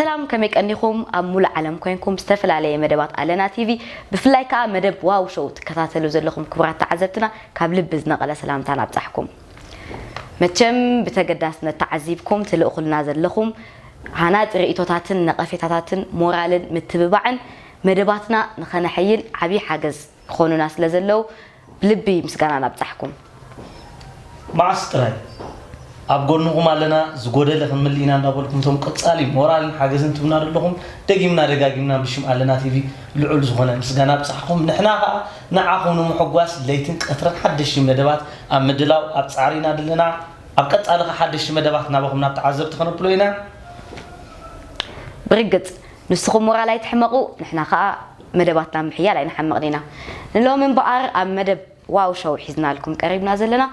ሰላም፣ ከመይ ቀኒኹም? ኣብ ሙሉእ ዓለም ኮይንኩም ዝተፈላለየ መደባት ኣለና ቲቪ፣ ብፍላይ ከኣ መደብ ዋው ሾው ትከታተሉ ዘለኹም ክቡራት ተዓዘብትና፣ ካብ ልቢ ዝነቐለ ሰላምታ ናብጻሕኩም። መቸም ብተገዳስነት ተዓዚብኩም ትልእኹልና ዘለኹም ሃናጺ ርእይቶታትን ነቐፌታታትን ሞራልን ምትብባዕን መደባትና ንኸነሐይል ዓብዪ ሓገዝ ይኾኑና ስለ ዘለዉ፣ ብልቢ ምስጋና ናብጻሕኩም። መዓስ ጥራይ ኣብ ጎንኹም ኣለና፣ ዝጎደለ ክንምልእ ኢና እንዳበልኩም፣ እቶም ቀጻሊ ሞራልን ሓገዝን ትብና ዘለኹም፣ ደጊምና ደጋጊምና ብሽም ኣለና ቲቪ ልዑል ዝኾነ ምስጋና ኣብጻሕኩም። ንሕና ኸኣ ንዓኹም ንምሕጓስ ለይትን ቀትርን ሓደሽቲ መደባት ኣብ ምድላው ኣብ ጻዕሪ ኢና ዘለና። ኣብ ቀጻሊ ኸኣ ሓደሽቲ መደባት ናባኹም ናብ ተዓዘብቲ ከነብሎ ኢና። ብርግጽ ንስኹም ሞራል ኣይትሕመቑ፣ ንሕና ኸኣ መደባትና ምሕያል ኣይንሓምቕን ኢና። ንሎሚ እምበኣር ኣብ መደብ ዋው ሾው ሒዝናልኩም ቀሪብና ዘለና፣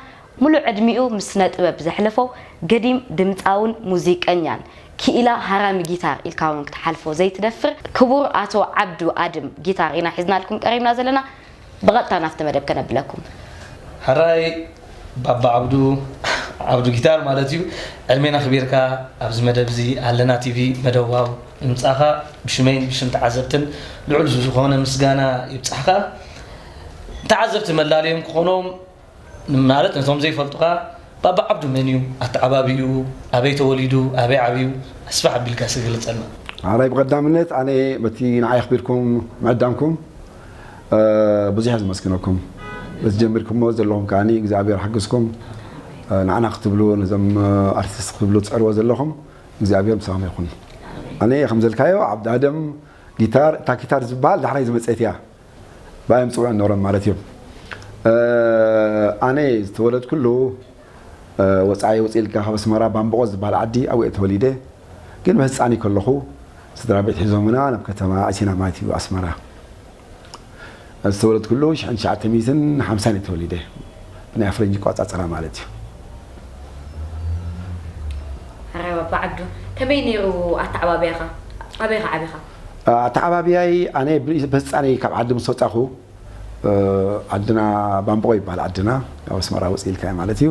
ሙሉእ ዕድሚኡ ምስ ስነ ጥበብ ዘሕለፎ ገዲም ድምጻውን ሙዚቀኛን፣ ክኢላ ሃራሚ ጊታር ኢልካ እውን ክትሓልፎ ዘይትደፍር ክቡር ኣቶ ዓብዱ ኣድም ጊታር ኢና ሒዝናልኩም ቀሪብና ዘለና። ብቐጥታ ናብቲ መደብ ከነብለኩም። ሕራይ ባባ ዓብዱ፣ ዓብዱ ጊታር ማለት እዩ። ዕድሜና ክቢርካ ኣብዚ መደብ እዚ ኣለና ቲቪ መደብ ዋው ምምጻእኻ ብሽመይን ብሽም ተዓዘብትን ልዑል ዝኾነ ምስጋና ይብጻሕካ። ተዓዘብቲ መላለዮም ክኾኖም ማለት ነቶም ዘይፈልጡኻ፣ ባባ ዓብዱ መን እዩ? ኣተዓባቢኡ ኣበይ ተወሊዱ? ኣበይ ዓብዩ? ኣስፍሕ ኣቢልካ እስኪ ግለጸልና። ኣራይ ብቐዳምነት ኣነ በቲ ንዓይ ኣኽቢርኩም ምዕዳምኩም ብዙሕ እየ ዝመስግነኩም። በቲ ጀሚርኩሞ ዘለኹም ከዓኒ እግዚኣብሔር ሓግዝኩም። ንዓና ክትብሉ ነዞም ኣርቲስት ክትብሉ ትጸርዎ ዘለኹም እግዚኣብሔር ምሳኹም ይኹን። ኣነ ከም ዘልካዮ ዓብዲ ኣደም ጊታር፣ እታ ጊታር ዝበሃል ዳሕራይ ዝመጸት እያ። ብኣዮም ጽውዕ ኖሮም ማለት እዮም። ኣነ ዝተወለድኩሉ ወጻኢ ውጽእ ኢልካ ካብ ኣስመራ ባምብቆ ዝበሃል ዓዲ ኣብኡ እየ ተወሊደ። ግን ብህፃን ከለኹ ስድራ ቤት ሒዞምና ናብ ከተማ ኣሲና ማለት እዩ ኣስመራ። ዝተወለድኩሉ ሽሕን ትሽዓተ ሚእትን ሓምሳን እየ ተወሊደ፣ ብናይ ፈረንጂ ኣቆጻጽራ ማለት እዩ። ሕራይ ባባ ዓብዱ፣ ከመይ ነይሩ ኣተዓባብያኻ? ኣበይ ኢኻ ዓቢኻ? ኣተዓባብያይ ኣነ ብህፃነይ ካብ ዓዲ ምስ ወፃኹ ዓድና ባምቦቆ ይበሃል፣ ዓድና ኣብ ኣስመራ ውፅእ ኢልካ ማለት እዩ።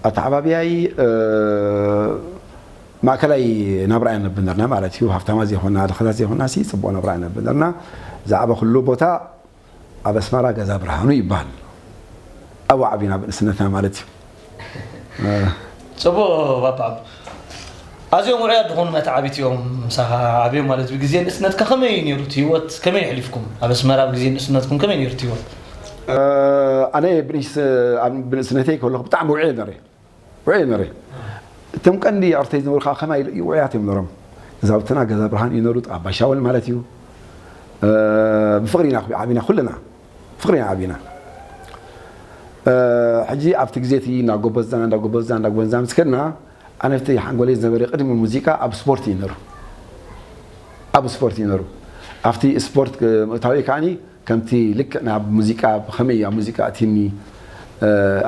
ኣተዓባብያይ ማእከላይ ናብራ ኢና ነብል ነርና ማለት እዩ። ሃብታማት ዘይኮና ድኻታት ዘይኮና ሲ ፅቡቕ ናብራ ኢና ነብል ነርና። ዝዓበኹሉ ቦታ ኣብ ኣስመራ ገዛ ብርሃኑ ይበሃል። ኣብኡ ዓቢና ብንእስነትና ማለት እዩ። ፅቡቕ ባባ ዓብዱ። ኣዝዮም ውዑያት ዝኾኑ መተዓቢት እዮም ምሳኻ ዓብዮም ማለት እዩ። ግዜ ንእስነትካ ከመይ እዩ ነይሩ እቲ ህይወት? ከመይ ኣሕሊፍኩም? ኣብ ኣስመራ ኣብ ግዜ ንእስነትኩም ከመይ ነይሩ እቲ ህይወት? ኣነ ብንእስ- ኣብ ብንእስነተይ ከለኹ ብጣዕሚ ውዑየ ነረ። ውዑየ ነረ። እቶም ቀንዲ ኣዕሩኽተይ ዝነበሩ ከዓ ከማይ ኢሉ ውዑያት እዮም ነሮም። ገዛውትና ገዛ ብርሃን እዩ ነሩ፣ ጥቓ ኣባሻወል ማለት እዩ። ብፍቕሪ ኢና ዓቢና ኩልና። ፍቕሪ ኢና ዓቢና። ሕጂ ኣብቲ ግዜ እቲ እናጎበዝና እናጎበዝና እናጎበዝና ምስ ከድና ኣነ ኣብቲ ሓንጎለይ ዝነበረ ቅድሚ ሙዚቃ ኣብ ስፖርት እዩ ነሩ። ኣብ ስፖርት እዩ ነሩ። ኣብቲ ስፖርት ምእታወይ ከዓኒ ከምቲ ልክዕ ናብ ሙዚቃ ብኸመይ ኣብ ሙዚቃ ኣትኒ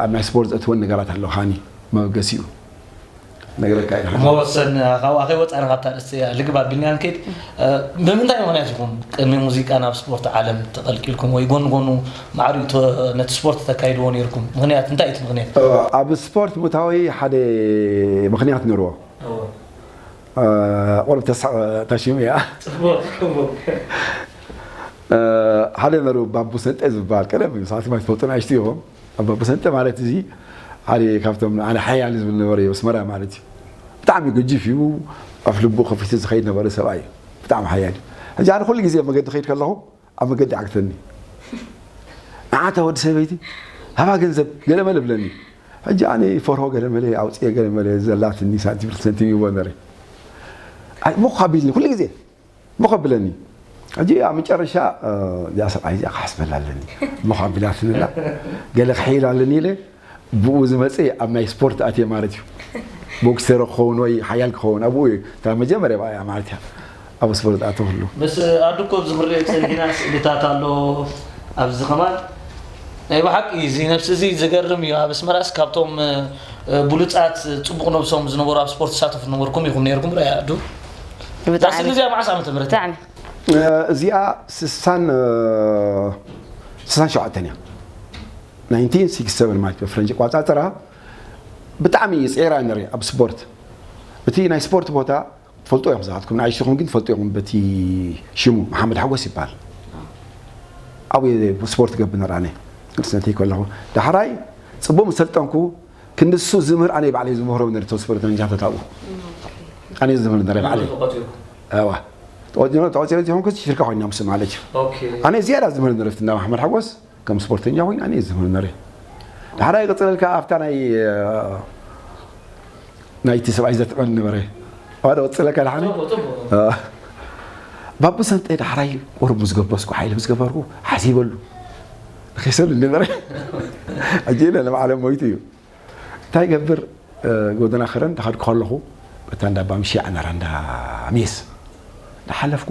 ኣብ ናይ ስፖርት ዘእትወን ነገራት ኣሎ ከዓኒ መበገሲኡ ነግረካ ኢና። መወሰን ካብኣ ከይወፃና ካብታ ኣርእስቲ እያ ልግብ ኣቢልና ንከይድ። ብምንታይ ምኽንያት ኢኹም ቅድሚ ሙዚቃ ናብ ስፖርት ዓለም ተቐልቂልኩም ወይ ጎን ጎኑ ማዕሪኡ ተ- ነቲ ስፖርት ተካይድዎ ነይርኩም? ምኽንያት እንታይ እቲ ምኽንያት? ኣብ ስፖርት ምእታወይ ሓደ ምኽንያት ነርዎ። ቁሩብ ተስሕቕ ተሽሙ እያ። ፅቡቕ ፅቡቕ። ሓደ ነሩ ባቡ ሰንጠ ዝበሃል ቀደም እዩ፣ ሳትማ ትፈልጡ ንኣሽቱ ኢኹም። ኣብ ባቡ ሰንጠ ማለት እዚ ሓደ ካብቶም ኣነ ሓያል ዝብል ነበረ እዩ፣ ኣስመራ ማለት እዩ። ብጣዕሚ ገጂፍ እዩ፣ ኣፍ ልቡ ከፊቱ ዝኸይድ ነበረ ሰብኣይ እዩ፣ ብጣዕሚ ሓያል እዩ። ሕጂ ኣነ ኩሉ ግዜ ኣብ መገዲ ከይድ ከለኹ ኣብ መገዲ ዓግተኒ። ንዓታ ወዲ ሰበይቲ ሃባ ገንዘብ ገለ መለ ብለኒ። ሕጂ ኣነ ይፈርሆ ገለ መለ ኣውፅኤ ገለ መለ ዘላትኒ ሳንቲም ክልተ ሳንቲም ይቦ ነረ። ኣይ ሞኽ ኣቢልኒ ኩሉ ግዜ ሞኽ ኣብለኒ። ሕጂ ኣብ መጨረሻ እዚኣ ሰብኣይ እዚኣ ክሓስበላ ኣለኒ ሞኽ ኣቢላትንላ ገለ ክሕይል ኣለኒ ኢለ ብኡ ዝመፀ ኣብ ናይ ስፖርት ኣትየ ማለት እዩ። ቦክሰር ክኸውን ወይ ሓያል ክኸውን ኣብኡ እዩ እታ መጀመርያ ብኣያ ማለት እያ ኣብ ስፖርት ኣተኹሉ። ምስ ኣዱ እኮ ኣብዚ ክንሪኦ ፀኒሕና ስእልታት ኣሎ ኣብዚ ከማን ናይ ብሓቂ እዚ ነብሲ እዚ ዝገርም እዩ። ኣብ ኣስመራስ ካብቶም ብሉፃት ፅቡቕ ነብሶም ዝነበሩ ኣብ ስፖርት ዝሳተፉ ዝነበርኩም ኢኹም ነይርኩም። ርኣያ ኣዱ እዛ ስእሊ እዚኣ መዓስ ዓመተ ምህረት? ብጣዕሚ እዚኣ ስሳን ስሳን ሸውዓተን እያ። ናይንቲን ሲክስቲ ሰቨን ማለት ብፈረንጂ ኣቆፃፅራ ብጣዕሚ ፅዒራ ነረ ኣብ ስፖርት። እቲ ናይ ስፖርት ቦታ ፈልጦ እዮም፣ ብዛዕባትኩም ንኣሽቱኹም ግን ፈልጦ እዮም። በቲ ሽሙ መሓመድ ሓጎስ ይበሃል። ኣብኡ እየ ስፖርት ገብር ነራነ ንእስነተይ ከለኹ። ዳሕራይ ጽቡቕ ምስ ሰልጠንኩ፣ ክንዲ እሱ ዝምህር ኣነ ባዕለይ ዝምህሮ ነርቶ ስፖርተኛታት ኣብኡ። ኣነ ዝምህር ነረ ባዕለይ። ተቐጺሩ። እዋ። ተቐጺረ፣ ተቐጺረ እንተኾንኩ ሽርካ ኮይና ምስ ማለት እዩ። ኦኬ። ኣነ ዝያዳ ዝምህር ነረ እንዳ መሓመድ ሓጎስ ከም ስፖርተኛ ኮይኑ ኣነ ዝምህር ነረ። ዳሕራይ ይቕጽለልካ ኣብታ ናይ፣ እ፣ ናይቲ ሰብኣይ ዘትዕበል ነበረ። ዋዳ ወጽለካ ደሓነ? ጽቡቕ፣ ጽቡቕ። እ፣ ባቡ ሰንጠ ዳሕራይ ቁሩብ ምስ ገበስኩ፣ ሓይሊ ምስ ገበርኩ፣ ሓሲበሉ። ንኸይሰሉ ነበረ። ሕጂ ኢለ ንባዕሎም ሞይቱ እዩ። እንታይ ይገብር፣ እ፣ ጎደና ከረን ተኸድኩ ከለኹ፣ በታ እንዳ ባምሽያ ነራ እንዳ ሜስ። እንዳሓለፍኩ፣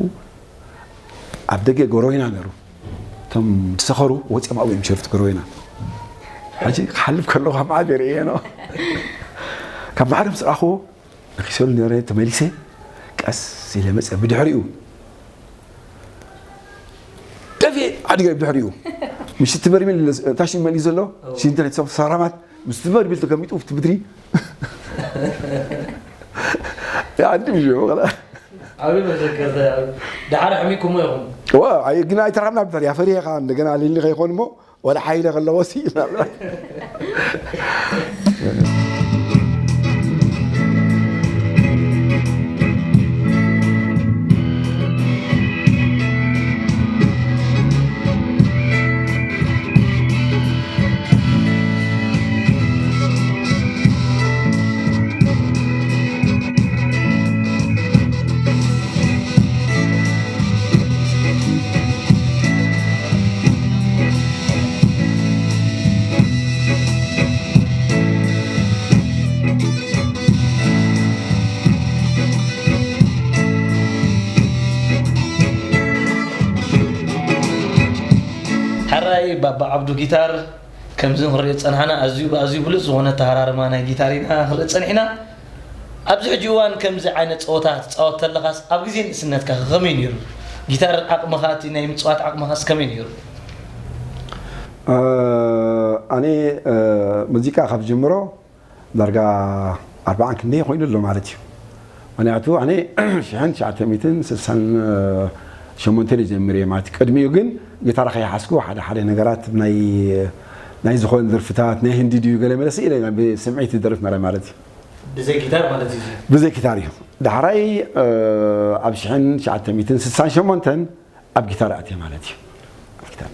ኣብ ደገ ጎረቤና ነሩ። እቶም ዝሰኸሩ ወፂኦም ኣብኡ እዮም ሸርፍቲ ጎረቤና። ሕጂ ክሓልፍ ከለኹ ኣብ ማዕዶ ይርእየ ነው። ካብ ማዕዶ ምስ ረኣኽዎ፣ ንኺሰሉ ነረ ተመሊሰ፣ ቀስ ኢለ መፀ ብድሕሪኡ። ደፊ ሓዲገ ብድሕሪኡ። ምሽቲ በርሚል ታሽን መሊእ ዘሎ፣ ሽንተን ሰራማት፣ ምስቲ በርሚል ተቀሚጡ ኣብቲ ምድሪ። ይዓዲ ምሽ ይኸላ። ዓብዪ መዘከርታ እዩ። ደሓር ኣሕሚቅኩሞ ኢኹም? ዋ፣ ኣይ፣ ግን ኣይተራኽብና ብታሪያ። ፈሪኻ እንደገና ሊሊ ከይኮን እሞ፣ ወላ ሓይለ ከለዎ ሲ፣ ምናልባት። ሕራይ ባባ ዓብዱ ጊታር ከምዚ ንኽሪኦ ዝጸናሕና ኣዝዩ ብኣዝዩ ብሉጽ ዝኾነ ኣተሃራርማ ናይ ጊታር ኢና ክንርኢ ጸኒሕና። ኣብዚ ሕጂ እዋን ከምዚ ዓይነት ጸወታ ትጻወት ተለኻስ ኣብ ግዜ ንእስነትካ ከ ከመይ ነይሩ? ጊታር ዓቕምኻ፣ እቲ ናይ ምጽዋት ዓቕምኻስ ከመይ ነይሩ? እ፣ ኣነ፣ እ፣ ሙዚቃ ካብ ጅምሮ ዳርጋ ኣርባዓን ክንደይ ኮይኑ ኣሎ ማለት እዩ። ምኽንያቱ ኣነ ሽሕን ትሽዓተ ሚእትን ስሳን ሸሞንተን እየ ጀሚረ ማለት እዩ። ቅድሚኡ ግን ጊታር ከይሓዝኩ ሓደ ሓደ ነገራት ናይ፣ ናይ ዝኾነ ደርፍታት፣ ናይ ህንዲ ድዩ ገለ መለ ስኢለ ኢና ብስምዒት ዝደርፍ ነረ ማለት እዩ። ብዘይ ጊታር ማለት እዩ። ብዘይ ጊታር እዩ። ዳሕራይ፣ እ፣ ኣብ ሽሕን ትሽዓተ ሚእትን ስሳን ሸሞንተን ኣብ ጊታር ኣትየ ማለት እዩ። ኣብ ጊታር።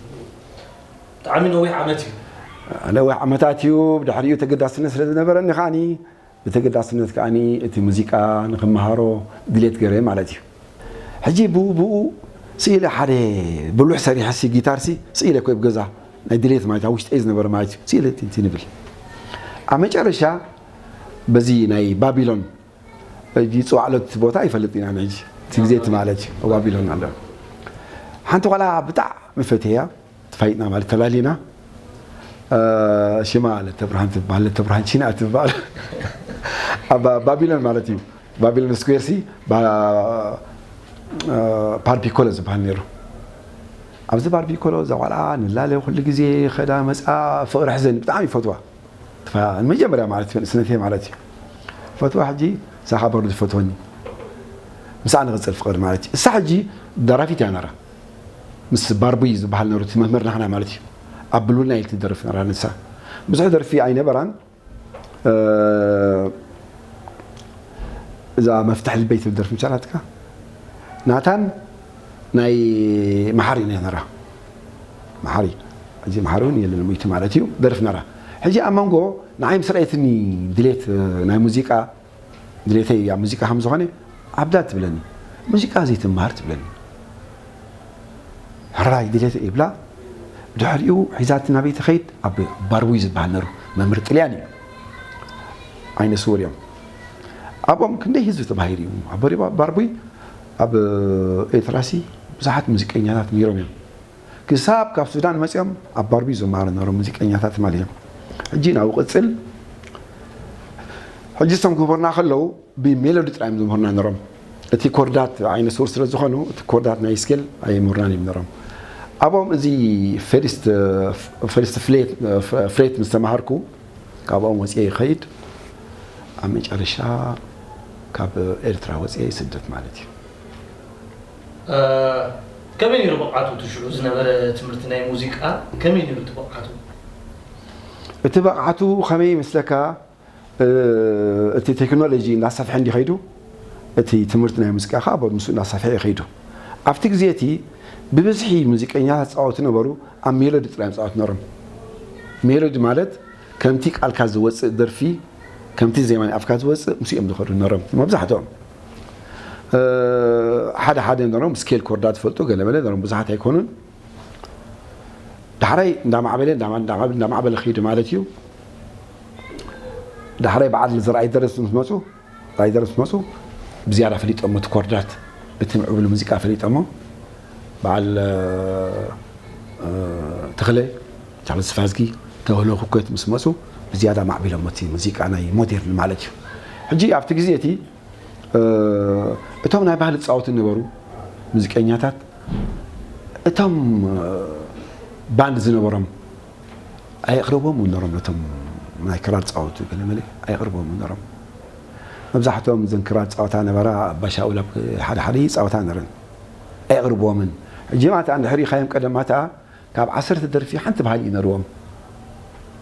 ብጣዕሚ ነዊሕ ዓመት እዩ። ነዊሕ ዓመታት እዩ። ብድሕሪኡ ተገዳስነት ስለ ዝነበረኒ ከዓኒ፣ ብተገዳስነት ከዓኒ እቲ ሙዚቃ ንኽመሃሮ ድሌት ገይረ ማለት እዩ። ሕጂ ብኡ ብኡ ስኢለ ሓደ ብሉሕ ሰሪሐ ሲ ጊታር ሲ ስኢለ እኮ ኣብ ገዛ ናይ ድሌት ማለት ኣብ ውሽጠይ ዝነበረ ማለት እዩ። ስኢለ እቲ፣ እቲ ንብል። ኣብ መጨረሻ በዚ ናይ ባቢሎን ሕጂ ጽዋዕሎት ቦታ ይፈልጥ ኢና ሕጂ። እቲ ግዜ እቲ ማለት እዩ። ኣብ ባቢሎን ኣሎ። ሓንቲ ቆልዓ ብጣዕሚ ፈትያ፣ ተፋይጥና ማለት ተላሊና። እ፣ ሽማ ለተብርሃን ትበሃል፣ ለተብርሃን ቺና ትበሃል። ኣብ ባቢሎን ማለት እዩ። ባቢሎን ስኩዌር ሲ፣ ባ-፣ እ፣ ፓርፒኮሎ ዝበሃል ነይሩ። ኣብዚ ፓርፒኮሎ እዛ ቆልዓ ንላለ ኩሉ ግዜ ኸዳ መጻ ፍቕሪ ሕዘኒ ብጣዕሚ ይፈትዋ። ትፋ-፣ ንመጀመርያ ማለት እዩ፣ ንእስነተይ ማለት እዩ። ፈትዋ ሕጂ ሳኻ በርዱ ትፈትወኒ። ምስኣ ንቕጽል ፍቕሪ ማለት እዩ። እሳ ሕጂ ደራፊት እያ ነራ። ምስ ባርቡይ ዝበሃል ነሩ፣ እቲ መምህር ናህና ማለት እዩ። ኣብ ብሉና ኢል ትደርፍ ነራ ንሳ። ብዙሕ ደርፊ ኣይነበራን። እ፣ እዛ መፍትሕ ልበይ ትብል ደርፊ ምቻላትካ። ናታን ናይ መሓሪ ናይ ነራ። መሓሪ። ሕጂ መሓሪ እውን የለን፣ ሞይቱ ማለት እዩ። ደርፍ ነራ። ሕጂ ኣብ መንጎ ንዓይ ምስ ረኣየትኒ ድሌት፣ እ፣ ናይ ሙዚቃ፣ ድሌተይ ኣብ ሙዚቃ ከም ዝኾነ፣ "ዓብዳ" ትብለኒ። "ሙዚቃ ዘይትመሃር?" ትብለኒ። "ሕራይ ድሌተይ" ይብላ። ድሕሪኡ ሒዛት ናበይ ትኸይድ? ኣብ ባርቡይ ዝበሃል ነሩ፣ መምህር ጥልያን እዩ። ዓይነ ስውር እዮም። ኣብኦም ክንደይ ህዝቢ ተባሂሩ እዩ። ኣብ ባሪ-፣ ባርቡይ ኣብ ኤርትራሲ ብዙሓት ሙዚቀኛታት ነይሮም እዮም። ክሳብ ካብ ሱዳን መጺኦም ኣብ ባርቡይ ዝመሃሩ ነበሩ ሙዚቀኛታት ማለት እዮም። ሕጂ ናብኡ ቅጽል። ሕጂ እቶም ክምህሩና ከለዉ ብሜሎዲ ጥራይ እዮም ዝምህሩና ነሮም። እቲ ኮርዳት ዓይነ ስውር ስለ ዝኾኑ፣ እቲ ኮርዳት ናይ ስኬል ኣይምህሩናን እዮም ነሮም። ኣብኦም እዚ ፈርስት፣ ፈርስት ፍሌት፣ ፍሌት ምስ ተማሃርኩ፣ ካብኦም ወጺኤ ይኸይድ። ኣብ መጨረሻ ካብ ኤርትራ ወፅኤ ስደት ማለት እዩ። ከመይ ነይሩ ብቕዓቱ? እቲ ሽዑ ዝነበረ ትምህርቲ ናይ ሙዚቃ ከመይ ነይሩ እቲ ብቕዓቱ? እቲ ብቕዓቱ ከመይ ይመስለካ? እቲ ቴክኖሎጂ እናሰፍሐ እንዲ ከይዱ እቲ ትምህርቲ ናይ ሙዚቃ ከዓ ምስኡ እናሰፍሐ ይኸይዱ። ኣብቲ ግዜ እቲ ብብዝሒ ሙዚቀኛታት ዝፃወቱ ነበሩ። ኣብ ሜሎዲ ጥራይ ዝፃወቱ ነሮም። ሜሎዲ ማለት ከምቲ ቃልካ ዝወፅእ ደርፊ ከምቲ ዜማ ናይ ኣፍካ ዝወፅእ ምስ እዮም ዝኸዱ ነሮም መብዛሕትኦም። ሓደ ሓደ ነሮም ስኬል ኮርዳ ዝፈልጡ ገለመለ ነሮም ብዙሓት ኣይኮኑን። ዳሕራይ እንዳማዕበለ እንዳማዕበለ ከይዱ ማለት እዩ። ዳሕራይ በዓል ዝረኣይ ደረስ ምስ መፁ ራይደርስ መፁ ብዝያዳ ፈሊጦሞ እቲ ኮርዳት እቲ ምዕቡል ሙዚቃ ፈሊጦሞ በዓል ተኽለ ተኽለ ስፋዝጊ ተኽለ ኩከት ምስ መፁ ብዝያዳ ማዕቢሎሞ እቲ ሙዚቃ ናይ ሞዴርን ማለት እዩ። ሕጂ ኣብቲ ግዜ እቲ እቶም ናይ ባህሊ ዝፃወቱ ዝነበሩ ሙዚቀኛታት እቶም ባንድ ዝነበሮም ኣየቕርቦም ነሮም ነቶም ናይ ክራር ፃወቱ ገለመለ ኣየቕርቦም ነሮም። መብዛሕትኦም እዘን ክራር ፃወታ ነበራ ኣባሻውል ኣብ ሓደ ሓደ ይፃወታ ነረን ኣየቕርብዎምን። ሕጂ ማታ እንድሕር ኢኻዮም ቀደም ማታ ካብ ዓሰርተ ደርፊ ሓንቲ ባህሊ እዩ ነርዎም።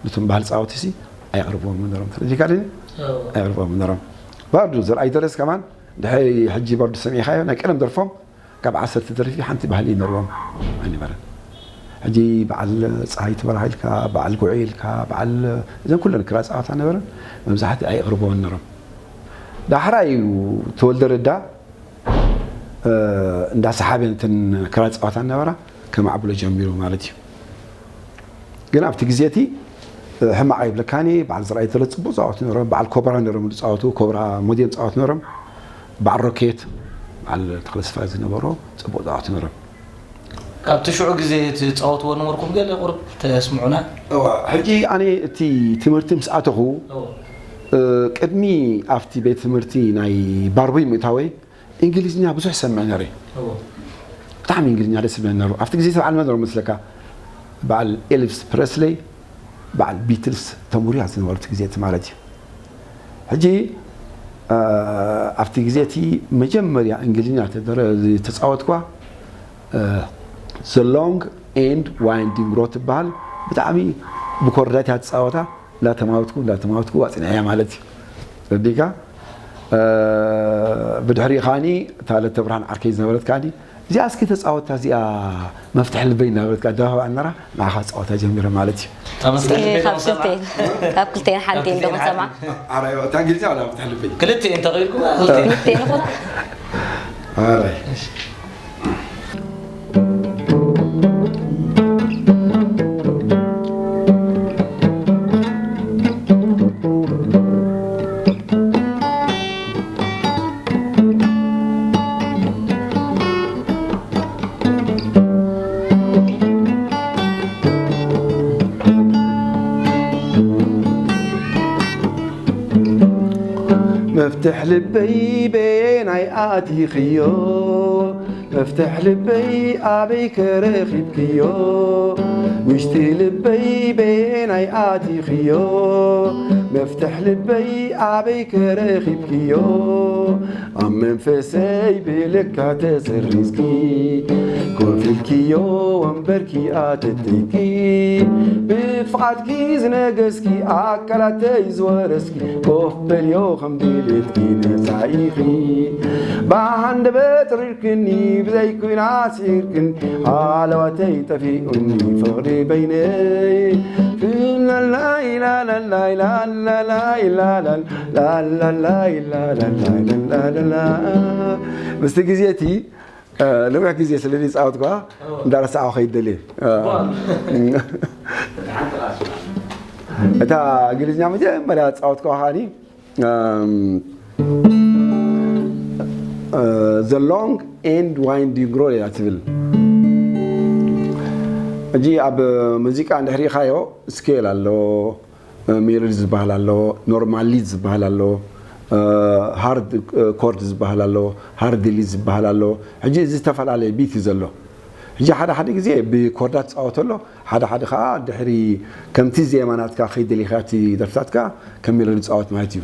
ነቶም ባህሊ ፃወቲ ሲ ኣየቕርብዎም ነሮም ተረዲካ ድኒ ኣየቕርብዎም ነሮም። ባርዱ ዘርኣይ ደረስ ከማን ድሕሪ ሕጂ ባርዱ ሰሚዕኻዮ ናይ ቀደም ደርፎም ካብ ዓሰርተ ደርፊ ሓንቲ ባህሊ ይነርዎም ኣይነበረን። ሕጂ በዓል ፀሃይ ትበራሃ ኢልካ በዓል ጉዒ ኢልካ በዓል እዘን ኩለን ክራ ፀዋታ ነበረን መብዛሕቲ ኣይቕርብዎን ነሮም። ዳሕራ እዩ ተወልደ ረዳ እንዳሰሓበ እንትን ክራ ፀዋታ ነበራ ከማዕብሎ ጀሚሩ ማለት እዩ። ግን ኣብቲ ግዜ እቲ ሕማቕ ኣይብለካኒ በዓል ዝረኣይ ተለ ፅቡቅ ፃወቱ ነሮም በዓል ኮብራ ነሮም ዝፃወቱ ኮብራ ሞዴል ፃወቱ ነሮም በዓል ሮኬት በዓል ተክለስፋ ዝነበሮ ፅቡቅ ፃወቱ ነሮም። ካብቲ ሽዑ ግዜ ትፃወትዎ ነበርኩም ገለ ቁርብ ተስምዑና። እዋ ሕጂ ኣነ እቲ ትምህርቲ ምስ ኣተኹ ቅድሚ ኣብቲ ቤት ትምህርቲ ናይ ባርቡይ ምእታወይ እንግሊዝኛ ብዙሕ ሰምዕ ነረ። ብጣዕሚ እንግሊዝኛ ደስ ይብለኒ ነሩ ኣብቲ ግዜ ተበዓል መን ነሩ መስለካ በዓል ኤልቪስ ፕረስለይ በዓል ቢትልስ ተምርያ ዝነበሩ እቲ ግዜ እቲ ማለት እዩ። ሕጂ ኣብቲ ግዜ እቲ መጀመርያ እንግሊዝኛ ተፃወትኳ The Long and Winding Road ትበሃል ብጣዕሚ ብኮርዳት እያ ትፃወታ እንዳተማወትኩ እንዳተማወትኩ ኣፅንዐያ ማለት እዩ። ረዲካ ብድሕሪኡ ከዓኒ እታ ለተብርሃን ዓርከይ ዝነበረት ከዓኒ እዚኣ እስኪ ተፃወታ እዚኣ መፍትሒ ልበይ እናበለት ኣደባባይ ኣነራ ንዓኻ ፃወታ ጀሚረ ማለት እዩ። ካብ ክልተን ሓንቲ እንዶ ክንሰምዓ። ኣራዮ እታ እንግሊዝኛ ወላ መፍትሒ ልበይ ክልተ እንተኽኢልኩም ክልተ ይኹን። ኣራይ መፍትሕ ልበይ በየናይ ኣቲኽዮ መፍትሕ ልበይ ኣበይ ከረኺብክዮ ውሽጢ ልበይ በየናይ ኣቲኽዮ መፍትሕ ልበይ ኣበይ ከረኺብክዮ ኣብ መንፈሰይ ብልካ ተሰሪዝኪ ኮፍ ኢልክዮ ወንበርኪ ኣተተይኪ ብፍቓድኪ ዝነገስኪ ኣካላተይ ዝወረስኪ ኮፍ በልዮ ከም ድሌትኪ ነፃ ኢኺ ብሃንደበት ሪርክኒ ብዘይ ኩናት ስዒርክኒ ሃለዋተይ ጠፊኡኒ ፍቕሪ በይነይ ላላይ ላላላይ ላላላይ ላላል ላላላይ ላላላይ ላላላ ምስቲ ግዜ እቲ ነዊሕ ግዜ ስለ ዝፃወትኳ እንዳረሳዕኩ ከይደልየ እታ እንግሊዝኛ መጀመርያ ዝፃወትኳ ከዓኒ The Long and Winding Road እያ ትብል። ሕጂ ኣብ ሙዚቃ እንድሕር ኢኻዮ ስኬል ኣሎ፣ ሜሎዲ ዝበሃል ኣሎ፣ ኖርማል ሊድ ዝበሃል ኣሎ፣ ሃርድ ኮርድ ዝበሃል ኣሎ፣ ሃርድ ሊድ ዝበሃል ኣሎ። ሕጂ እዚ ዝተፈላለየ ቢት እዩ ዘሎ። ሕጂ ሓደ ሓደ ግዜ ብኮርዳት ትፃወት ኣሎ፣ ሓደ ሓደ ከዓ ድሕሪ ከምቲ ዜማ ናትካ ከይደሊኻ እቲ ደርፍታትካ ከም ሜሎዲ ትፃወት ማለት እዩ።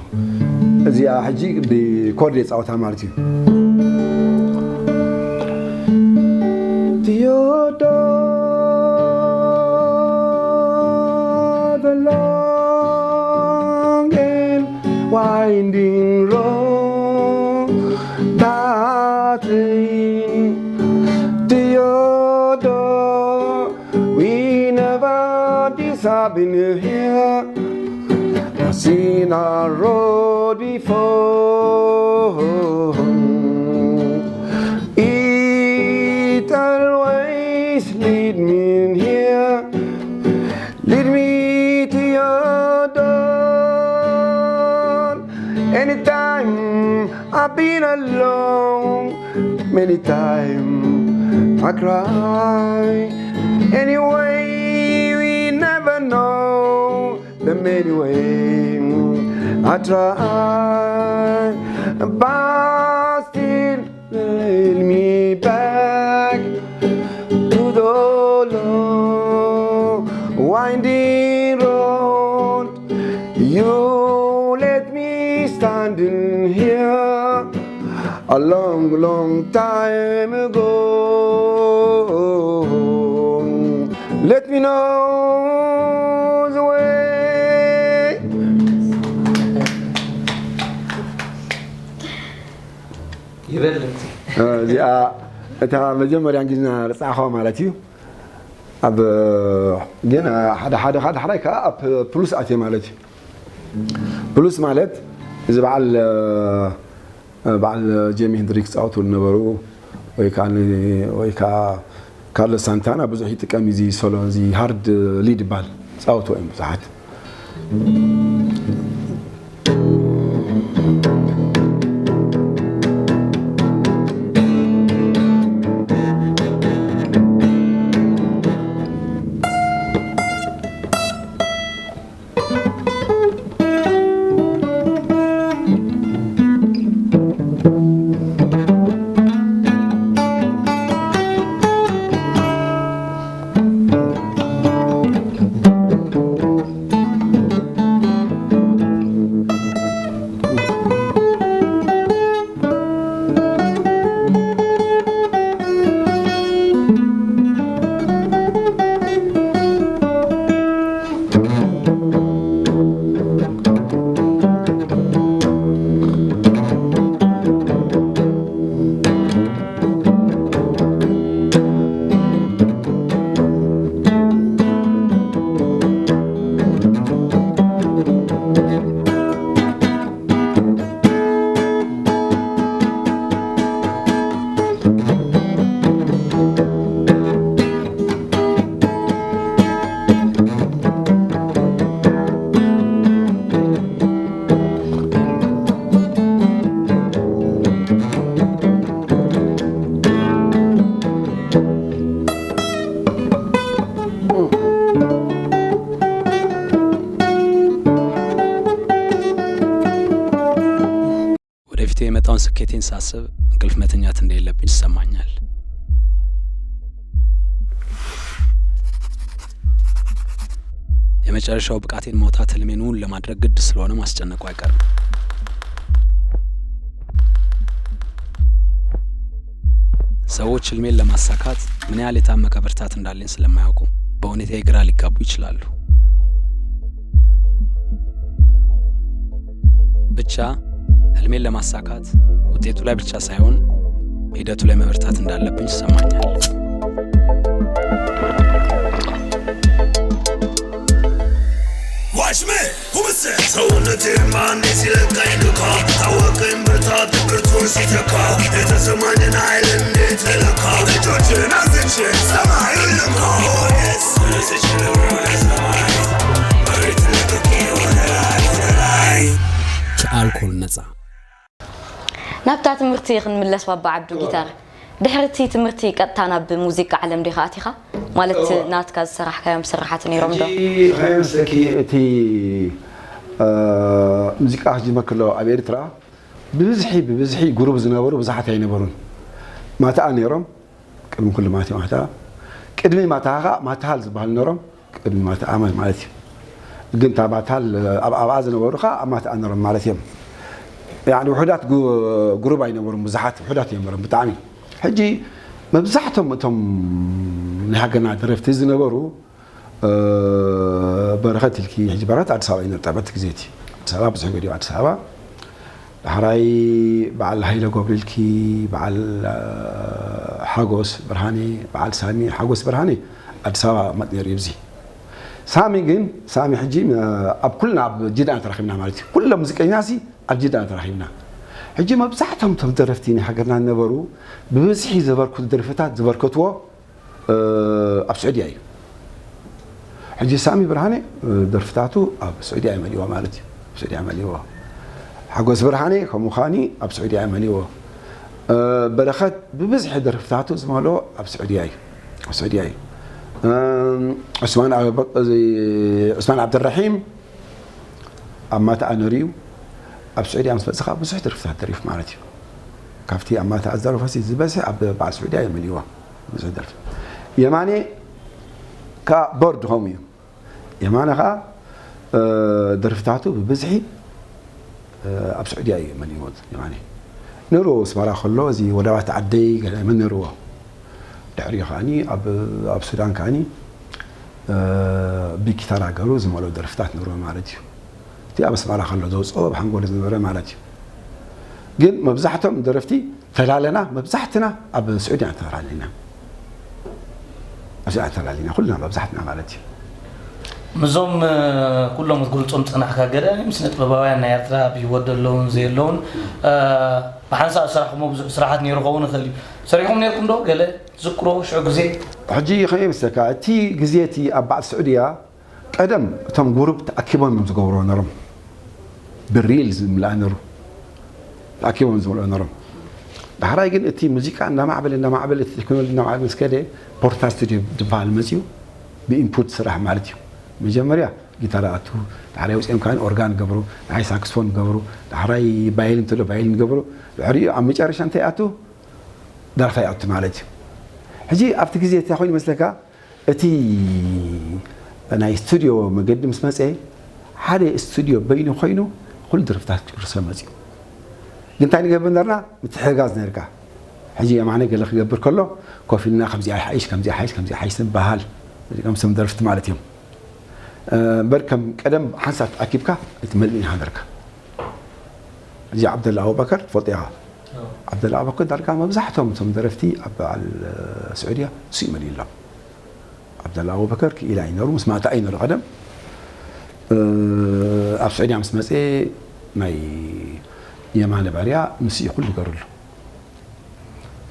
እዚኣ ሕጂ ብኮርድ የጻወታ ማለት እዩ። Theodore, the long and winding road that leads Theodore, we never disappear here. I've seen a road before. It always lead me in here. Lead me to your door. Anytime I've been alone, many times I cry. Anyway, we never know the many way I try, but still lead me back to the long winding road. You let me standing here a long, long time ago. Let me know the way. ይበልጥ እዚኣ እታ መጀመርያ እንግሊዝና ረፃዕኻ ማለት እዩ። ኣብ ግን ሓደ ሓደ ሓደ ሓደ ከዓ ኣብ ፕሉስ ኣትየ ማለት እዩ። ፕሉስ ማለት እዚ በዓል በዓል ጄሚ ሄንድሪክ ፃወቱ ዝነበሩ ወይ ከዓ ወይ ከዓ ካርሎስ ሳንታና ብዙሕ ይጥቀም እዚ ሶሎ እዚ ሃርድ ሊድ ይባል ፃወቱ እዮም ብዙሓት። ወደፊት የመጣውን ስኬቴን ሳስብ እንቅልፍ መተኛት እንደሌለብኝ ይሰማኛል። የመጨረሻው ብቃቴን ማውጣት ህልሜን እውን ለማድረግ ግድ ስለሆነ ማስጨነቁ አይቀርም። ሰዎች ህልሜን ለማሳካት ምን ያህል የታመቀ ብርታት እንዳለኝ ስለማያውቁ በሁኔታዬ ግራ ሊጋቡ ይችላሉ። ብቻ ህልሜን ለማሳካት ውጤቱ ላይ ብቻ ሳይሆን ሂደቱ ላይ መበርታት እንዳለብኝ ይሰማኛል። ዋሽመ ሁምሰ ሰውነቴ ማን ሲለካኝ ዱካ ታወቀኝ ብርታት ብርቱን ሲተካ የተሰማኝን ኃይል እንዴት ልለካ እጆችን አንስቼ ሰማይ ልካ ስችል ሰማይ መሬት ለቅቄ ወደ ላይ ወደ ላይ ከኣልኮል ነፃ ናብታ ትምህርቲ ክንምለስ ባባ ዓብዱ ጊታር ድሕሪ እቲ ትምህርቲ ቀጥታ ናብ ሙዚቃ ዓለም ዲኻ ኣቲኻ ማለት ናትካ ዝሰራሕካዮም ስራሓት ነይሮም ዶ ሕጂ ከመይ መስለኪ እቲ ሙዚቃ ክጅመር ከሎ ኣብ ኤርትራ ብብዝሒ ብብዝሒ ጉሩብ ዝነበሩ ብዙሓት ኣይነበሩን ማታኣ ነይሮም ቅድሚ ኩሉ ማለት እዩ ማታ ቅድሚ ማታ ከዓ ማታሃል ዝበሃል ነሮም ቅድሚ ማታ ኣማል ማለት እዩ ግን እታ ማታል ኣብኣ ዝነበሩ ከዓ ኣብ ማታ ነሮም ማለት እዮም ያኒ ውሑዳት ጉ-፣ ጉሩብ ኣይነበሩን፣ ብዙሓት ውሑዳት እዮም ነሮም ብጣዕሚ። ሕጂ መብዛሕቶም እቶም ናይ ሃገርና ደረፍቲ ዝነበሩ፣ እ፣ በረኸት ኢልኪ፣ ሕጂ በረኸት ኣዲስ ኣበባ እዩ ነርጣ በቲ ግዜ እቲ። ኣዲስ ኣበባ ብዙሕ ገዲኡ ኣዲስ ኣበባ። ዳሕራይ በዓል ሃይለ ገብሩ ኢልኪ፣ በዓል፣ እ፣ ሓጎስ ብርሃኔ፣ በዓል ሳሚ ሓጎስ ብርሃኔ ኣዲስ ኣበባ መጥ ነይሩ እዩ። እዚ ሳሚ ግን፣ ሳሚ ሕጂ፣ እ፣ ኣብ ኩልና ኣብ ጅዳ ተራኺብና ማለት እዩ። ኩሎም ሙዚቀኛሲ ኣብ ጅዳ ተራኺብና። ሕጂ መብዛሕቶም እቶም ደረፍቲ ናይ ሃገርና ዝነበሩ ብብዝሒ ዘበርክቱ ደርፍታት ዝበርከትዎ፣ እ፣ ኣብ ስዑድያ እዩ። ሕጂ ሳሚ ብርሃነ፣ እ፣ ደርፍታቱ ኣብ ስዑድያ እዩ መሊዎ ማለት እዩ። ኣብ ስዑድያ መሊዎ። ሓጎስ ብርሃነ ከምኡ ኻኒ ኣብ ስዑድያ እዩ መሊዎ። እ፣ በረኸት ብብዝሒ ደርፍታቱ ዝመልኦ ኣብ ስዑድያ እዩ። ኣብ ስዑድያ እዩ። እም፣ ዑስማን ኣበ-፣ እዚ ዑስማን ዓብደልረሒም ኣብ ማታ ነይሩ እዩ። ኣብ ስዑድያ ምስ በጽኻ ብዙሕ ደርፍታት ደሪፉ ማለት እዩ። ካብቲ ኣብ ማታ ዝደረፎሲ ዝበዝሕ ኣብ በዓል ስዑድያ እዩ መሊዎ። ብዙሕ ደርፊ። የማነ ከኣ ቦርድ ከምኡ እዩ። የማነ ከኣ፣ እ፣ ደርፍታቱ ብብዝሒ፣ እ፣ ኣብ ስዑድያ እዩ መሊዎ የማነ። ነይሩ ኣስመራ ከሎ እዚ ወደባት ዓደይ ገለ መን ነይርዎ። ድሕሪኡ ከኣኒ ኣብ፣ ኣብ ሱዳን ከኣኒ፣ እ፣ ብጊታር ሃገሩ ዝመልኦ ደርፍታት ነይርዎ ማለት እዩ። እቲ ኣብ ኣስመራ ከሎ ዘውፅኦ ኣብ ሓንጎሉ ዝነበረ ማለት እዩ። ግን መብዛሕቶም ደረፍቲ ተላለና፣ መብዛሕትና ኣብ ስዑድያ ተላሊና። ኣብ ስዑድያ ተላሊና፣ ኩልና መብዛሕትና ማለት እዩ። ምዞም፣ እ፣ ኩሎም ክትገልጾም ዝጸናሕካ ገለ ስነ ጥበባውያን ናይ ኤርትራ ብህይወት ዘለውን ዘየለውን፣ እ፣ ብሓንሳእ ዝሰራሕኩሞ ብዙሕ ስራሓት ነይሩ ክኸውን ይኽእል እዩ። ሰሪሕኩም ነይርኩም ዶ ገለ ትዝክሮ ሽዑ ግዜ? ሕጂ ከመይ ይመስለካ፣ እቲ ግዜ እቲ ኣብ በዓል ስዑድያ ቀደም እቶም ጉሩብ ተኣኪቦም እዮም ዝገብርዎ ነሮም። ብሪል ዝምልኣ ነሩ። ተኣኪቦም ዝምልኦ ነሮም። ዳሕራይ ግን እቲ ሙዚቃ እንዳማዕበለ፣ እንዳማዕበለ፣ እቲ ቴክኖሎጂ እንዳማዕበለ ምስ ከደ፣ ፖርታ ስቱዲዮ ዝበሃል መፅዩ፣ ብኢንፑት ስራሕ ማለት እዩ። መጀመርያ ጊታር ኣቱ፣ ዳሕራይ ውፅኦም ከዓ ኦርጋን ገብሩ፣ ዳሕራይ ሳክስፎን ገብሩ፣ ዳሕራይ ቫዮሊን እንተሎ ቫዮሊን ገብሩ፣ ድሕሪኡ ኣብ መጨረሻ እንታይ ኣቱ? ደርፋ ይኣቱ ማለት እዩ። ሕጂ ኣብቲ ግዜ እንታይ ኮይኑ ይመስለካ? እቲ ናይ ስቱድዮ መገዲ ምስ መጸ፣ ሓደ ስቱድዮ በይኑ ኮይኑ ኩሉ ደርፍታት ክርሰ መጽዩ። ግን እንታይ ንገብር ነርና? ምትሕግጋዝ ነርካ። ሕጂ የማነ ገለ ክገብር ከሎ፣ ኮፍ ኢልና ከምዚኣ ይሓይሽ፣ ከምዚኣ ይሓይሽ፣ ከምዚኣ ይሓይሽ ንበሃል። እዚኦም ስም ደርፍቲ ማለት እዮም። እ፣ እምበር ከም ቀደም ሓንሳብ ተኣኪብካ ኣይትመልእን ኢኻ ነርካ። ሕጂ ዓብደላ ኣቡበከር ትፈልጦ ኢኻ። ኣዎ። ዓብደላ ኣቡበከር ዳርጋ መብዛሕቶም እቶም ደረፍቲ ኣብ በዓል፣ እ፣ ስዑድያ እሱ እዩ መሊኡሎም። ዓብደላ ኣቡበከር ክኢላ እዩ ነሩ፣ ምስ ማእታ እዩ ነሩ ቀደም። እ፣ ኣብ ስዑድያ ምስ መጸ ናይ የማነ ባርያ ምስ እዩ ኩሉ ገሩሉ።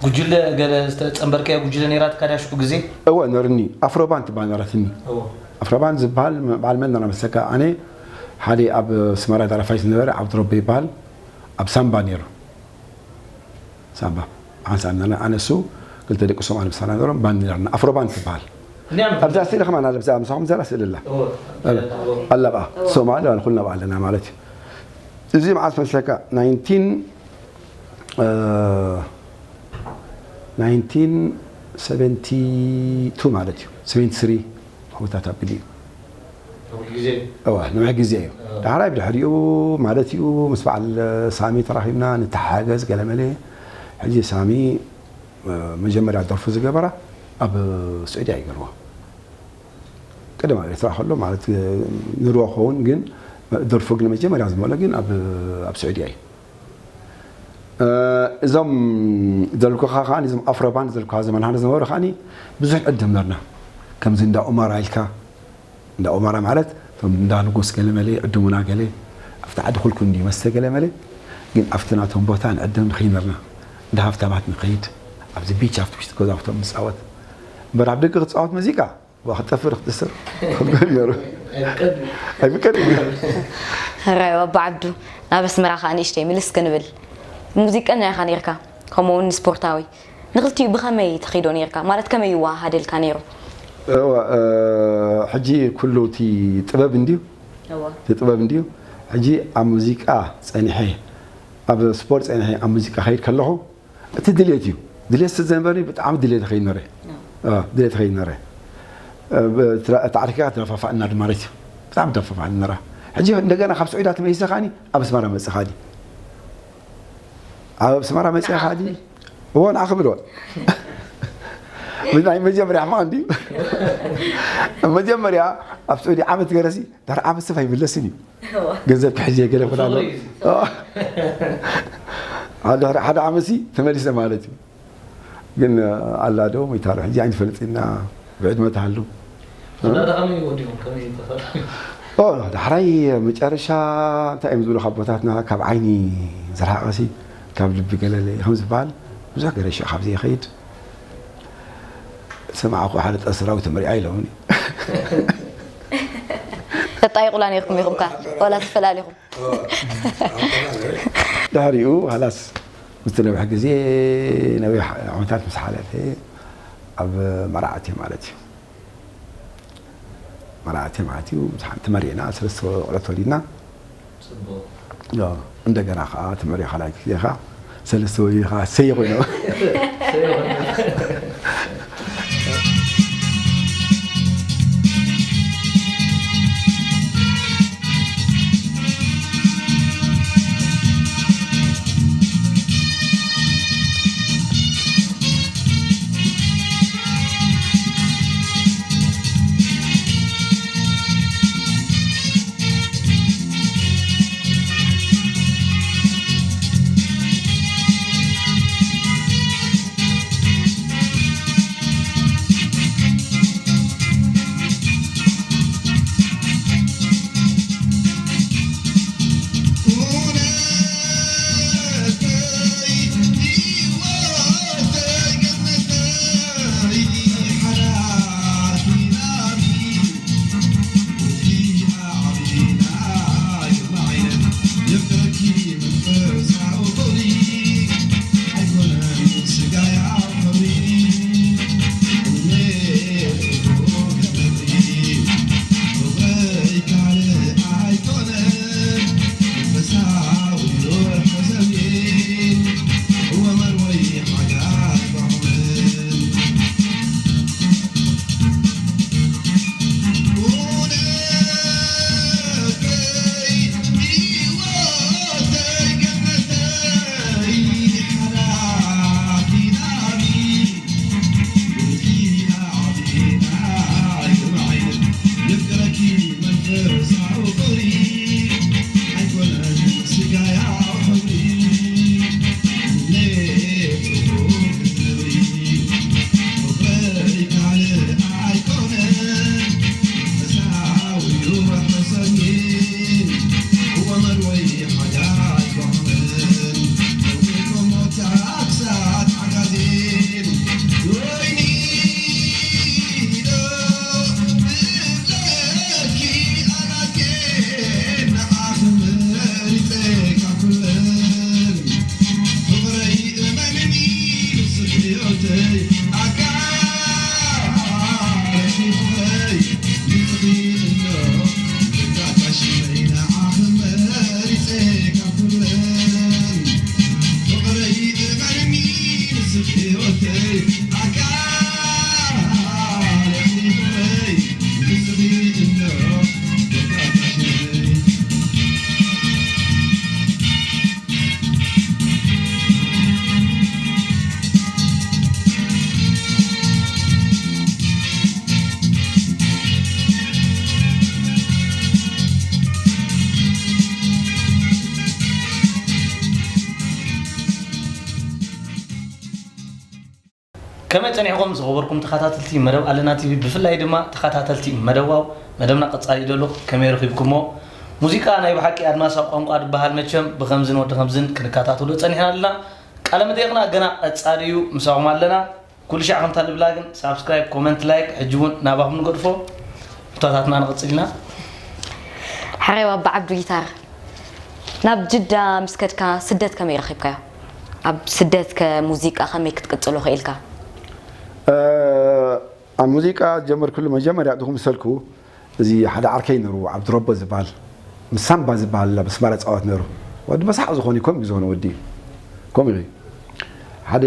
ጉጅለ ገለ ዝተጸንበርከያ ጉጅለ ነይራትካ ድያ ሽዑ ግዜ? እወ፣ ነርኒ። ኣፍሮባን ትበሃል ነራትኒ። እወ። ኣፍሮባን ዝበሃል መ-፣ በዓል መን ነራ መሰለካ? ኣነ ሓደ ኣብ ኣስመራ ደራፋይ ዝነበረ ዓብዱረቢ ይበሃል። ኣብ ሳምባ ነይሩ። ሳምባ። ሓንሳብ ነና፣ ኣነ እሱ፣ ክልተ ደቂ ሶማል ምሳና ነይሮም፣ ባንድ ነርና። ኣፍሮባን ትበሃል። እኒኣ ኣብዚ ስእሊ ከማን ኣለ፣ ኣብዛ ምሳኹም ዘላ ስእሊ ኣላ። እወ። ኣላ። እወ። ኣላ በኣ። እወ። ሶማል፣ ኩልና በኣ ኣለና ማለት እዩ። እዚ መዓስ መስለካ? ናይንቲን እ፣ ናይንቲን ሰቨንቲ ቱ ማለት እዩ። ሰቨንቲ ስሪ ዓመታት ኣቢሉ እዩ። ነዊሕ ግዜ። እወ፣ ነዊሕ ግዜ እዩ። እ። ዳሕራይ ብድሕሪኡ ማለት እዩ፣ ምስ በዓል ሳሚ ተራኺብና ንተሓገዝ ገለመለ። ሕጂ ሳሚ፣ እ፣ መጀመርያ ደርፉ ዝገበራ ኣብ ስዑድያ እዩ ገርዎ። ቅድም ኣብ ኤርትራ ከሎ ማለት፣ እ፣ ንርዎ ክኸውን ግን ደርፉ ግን መጀመርያ ዝመሎ ግን ኣብ፣ ኣብ ስዑድያ እዩ። እ፣ እዞም ዘልኩኻ ከኣ፣ እዞም ኣፍሮ ባንድ ዘልኩኻ ዘመናና ዝነበሩ ከኣ ብዙሕ ዕድም ነርና። ከምዚ እንዳ ኡማራ ኢልካ፣ እንዳ ኡማራ ማለት እቶም እንዳ ንጉስ ገለ መለ፣ ዕድሙና ገለ፣ ኣብቲ ዓዲ ኩልኩ እንዲ መስተ ገለ መለ፣ ግን ኣብቲ ናቶም ቦታ ንዕድም ንኸይድ ነርና። እንዳ ሃብታማት ንኸይድ፣ ኣብዚ ቢች ኣብቲ ውሽጢ ገዛውቶም ንጻወት። እምበር ኣብ ደገ ክትጻወት መዚቃ፣ ዋ፣ ክትጠፍእ ክትስር። ከምኡ ነይሩ። ኣይፍቀድን። ኣይፍቀድን። ሕራይ፣ ኣባ ዓብዱ፣ ናብ ኣስመራ ኸኣ ንእሽተይ ምልስ ክንብል። ሙዚቀኛ ኢኻ ነይርካ፣ ከምኡ እውን ስፖርታዊ። ንኽልቲኡ ብኸመይ ተኺዶ ነይርካ? ማለት ከመይ ይወሃሃደልካ ነይሩ? እወ፣ እ፣ ሕጂ ኩሉ እቲ ጥበብ እንድዩ። እወ። እቲ ጥበብ እንድዩ። ሕጂ ኣብ ሙዚቃ ጸኒሐ፣ ኣብ ስፖርት ጸኒሐ፣ ኣብ ሙዚቃ ከይድ ከለኹ፣ እቲ ድሌት እዩ። ድሌት ስለ ዘንበርኒ ብጣዕሚ ድሌት ይኸይድ ነረ። እ፣ ድሌት ይኸይድ ነረ። እ፣ ብ-፣ ትራ-፣ ታዕሪካ ተደፋፋእና ድማ ማለት እዩ። ብጣዕሚ ተደፋፋእና ነራ። ሕጂ እንደገና ካብ ስዑዳ ተመሊሰ ከኣኒ ኣብ ኣስመራ መጽእ ከኣኒ። ኣብ ኣስመራ መፅኻ ዲ እዎ ንዓኺ ብሎ ናይ መጀመርያ ሕማቕ እንድዩ። መጀመርያ ኣብ ስዑዲ ዓመት ገረሲ ድሕሪ ዓመት ሰብ ኣይምለስን እዩ። ገንዘብ ክሕዝ እየ ገለ ክብል ኣሎ። ሓደ ዓመት ሲ ተመሊሰ ማለት እዩ። ግን ኣላ ዶ ሞይታ ዶ ሕጂ ኣይንፈልጥና ብዕድመ ትሃሉ። ዳዳ ከመይ ወዲኹም ከመይ ተፈ ዳሕራይ መጨረሻ እንታይ እዮም ዝብሉ ካብ ቦታትና ካብ ዓይኒ ዝረሓቐሲ ካብ ልቢ ገለለ ከም ዝበሃል ብዙሕ ገረሽ ካብዚ ይኸይድ ሰማዕኹ ሓደ ጠስራዊ ተመሪዓ ኢሎምኒ። ተጣይቑላ ነይርኩም ኢኹም ከ ዋላ ተፈላሊኹም? ድሕሪኡ ሃላስ ምስ ነዊሕ ግዜ ነዊሕ ዓመታት ምስ ሓለፈ ኣብ መርዓቲ ማለት እዩ መርዓቲ ማለት እዩ ተመሪዕና ሰለስተ ቆልዑት ወሊድና እንደገና ከዓ ተመሪኻ ላይ ግዜኻ ሰለስተ ወሊድኻ ሰይ ኮይኖ ከመይ ጸኒሕኩም ዝኸበርኩም ተኸታተልቲ መደብ ኣለና ቲቪ ብፍላይ ድማ ተኸታተልቲ መደብ ዋው መደብና ቀጻሊ ደሎ ከመይ ረኺብኩሞ ሙዚቃ ናይ ብሓቂ ኣድማሳዊ ቋንቋ ዝበሃል መቸም ብኸምዝን ወዲ ኸምዝን ክንከታተሎ ጸኒሕና ኣለና ቃለ መጠይቕና ገና ቀጻሊ እዩ ምሳኹም ኣለና ኩሉ ሻዕ ከምታ ንብላ ግን ሳብስክራይብ ኮመንት ላይክ ሕጂ እውን ናባኹም ንገድፎ እቶታትና ንቕጽል ኢና ሓሬዋ ብዓብዱ ጊታር ናብ ጅዳ ምስ ከድካ ስደት ከመይ ረኺብካዮ? ኣብ ስደት ከ ሙዚቃ ከመይ ክትቅጽሎ ክኢልካ? ኣብ ሙዚቃ ዝጀመርኩሉ መጀመርያ ድኹም ዝሰልኩ እዚ ሓደ ዓርከይ ነሩ ዓብድረቦ ዝበሃል ምስ ሳምባ ዝበሃል ኣብ ኣስመራ ፃወት ነሩ ወዲ መሳሕ ዝኾነ ከም ዝኾነ ወዲ እዩ ከም እዩ ሓደ